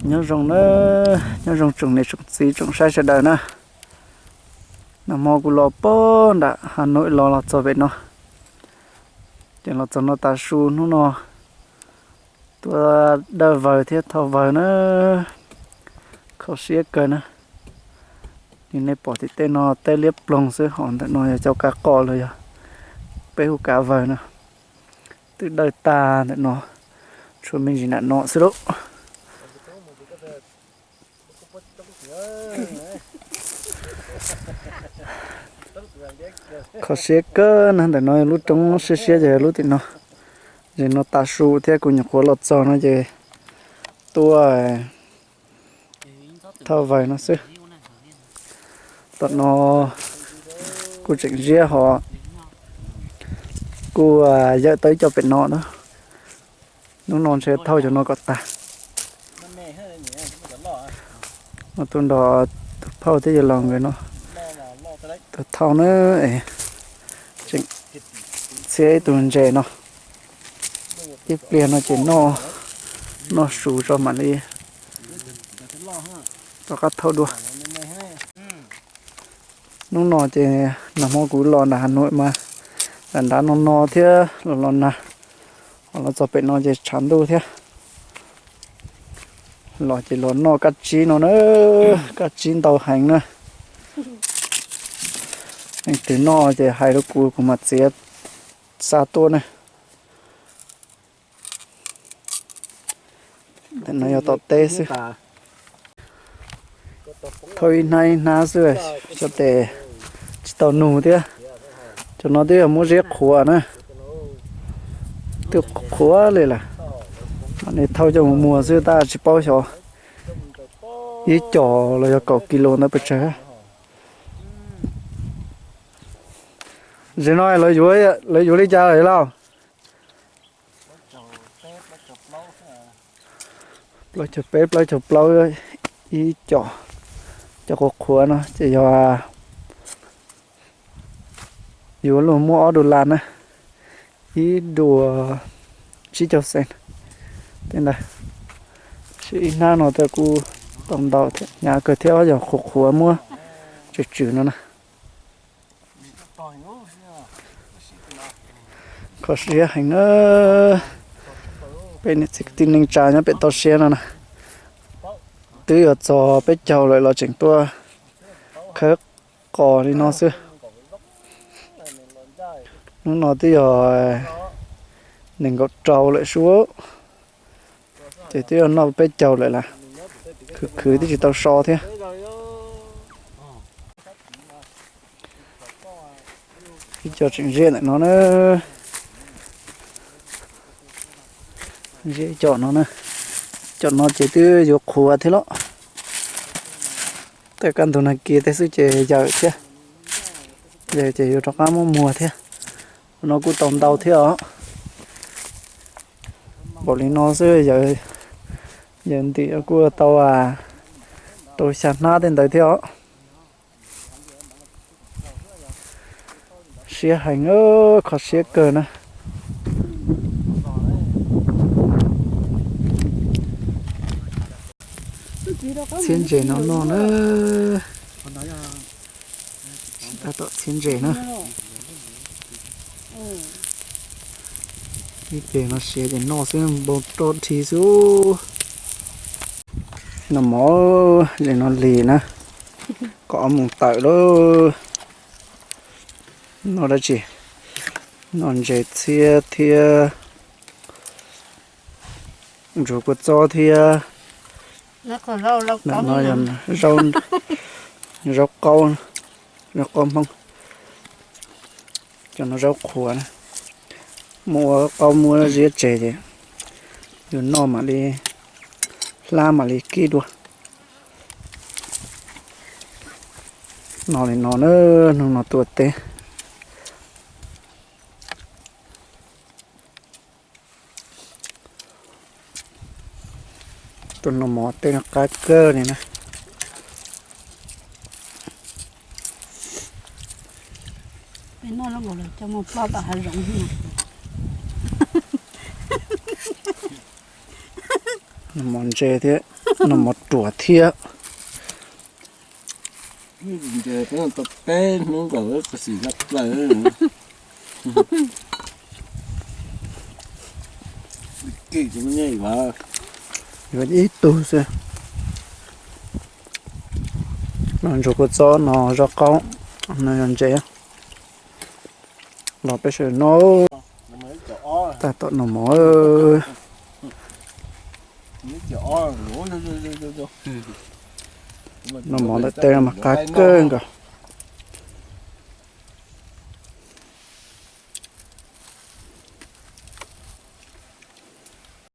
Nyob zoo na, nyob zoo tsoom niam tsoom txiv tsoom saib sawv daws na. Nag hmo kuv los puag nram Has Nuim los los txog pem no, ces los txog no tav su hnub no tuaj dawj vawg thiab thauj vawg na, kho siab kawg na. Li nej pom tim tej no teb liab ploog xwb, ho ntawm no yog cov kav qos los yog peb hu kav vawg no. Twb dawj tag ntawm no, tshuav me ntsis nram no xwb lauj. Kho siab kawg na, ntawm no yog lub roob siab siab ces yog lub tim no. Ces no tav su thiab kuv nyuam qhuav los txog no ces tuaj thauj vawg no xwb. Tom no kuj tseem ziab ho kuj yawm tau ib co pem no na. Hnub no ntshe thauj cov no kom tag. Mus tus nrog tus phauj thiab yawg laus nkawd no, tus thauj na, es tseem txhiab ib tug ntses no. Ib pliag no ces noj, noj su tso mam li rov qab thauj dua. Hnub no ces nag hmo kuv los nram Has Nuim mas nram nrad no no thiab los los nag, ho los txog pem no ces tshav ntuj thiab. Los ces los noj kab tsib no na, kab tsib ntau heev na. Leej twg noj ces hais rau kuv, kuv mam txiav xa tuaj na. Ntawm no yog tom teb xwb. Thauj ib hnab ib hnab xwb, xyov tes tsis tau nug thiab. Cov no twb yog muab ziab qhuav na, twb qhuav li lawm. Mam li thauj coj mus muag xwb tab tsis paub xyov ib com los yog kaum kis lus ntawd pes tsawg. Zem no lawv yuav li cas lawm lauj? Plaub caug peb, plaub caug plaub, ib com, cov qhuav qhuav no ces yog yuav luag muab ob dollar na, ib dua tsib caug xees tej ntawd. Ib hnab no kuj tau ntau thiab, hnyav kawg thiab, yog qhuav qhuav muab tswm tswm no na. Kho siab heev na. Peb niam txiv kwv tij neej tsa nyob pem toj siab no na, twb yuav txog peb caug lawm los tseem tuaj khawb qos li no xwb. Hnub no twb yog nees nkaum rau lawm sub, ces twb yog noj peb caug lawm las, khwv khwv twb tsis tau so thiab. Ib co tseem ziab ntawm no na, ziab ib co no na, co no ces twb yuav qhuav thiab los, tej kaj ntug nag kis tej xwb ces yawm thiab, yawm ces yuav rov qab muab muag thiab. No kuj tau ntau thiab os. Npaum li no xwb, yawm ntim kuj tau rau xya hnab tej ntawd thiab os. Siab heev, kho siab kawg na. Txhiab ntses no noj na. Tab tom txhiab ntses na. Ib pliag no siav ces noj xwb, npau roj dhi xwb. No mov, zem no lig na, kom ob moos tawm lauj. Noj dab tsi? Noj ntses txhiab thiab ntsuag kua txob thiab. No yog zaub qaub, zaub qaub Hmoob. Cov no zaub qhuav na, muab ua qaub muab ziab tseg ces yus noj mam li hlab mam li kib dua. No li no na, hnub no tuaj teb. Tus noj mov tej no qab kawg li na. Peb noj zoo nkaus li coj mus ploj tom hav zoov no. Noj mov ntse thiab, noj mov ruam thiab. Ntse peb tau peb hnub nkaus xim zaj plaws. Kim, yuav ib tug xwb. No ntsuag kua txob, no zaub qaub, no yog ntses. Los peb sawv daws noj. Tab tom noj mov. Noj mov ntawm tej mas qab kawg nkaus.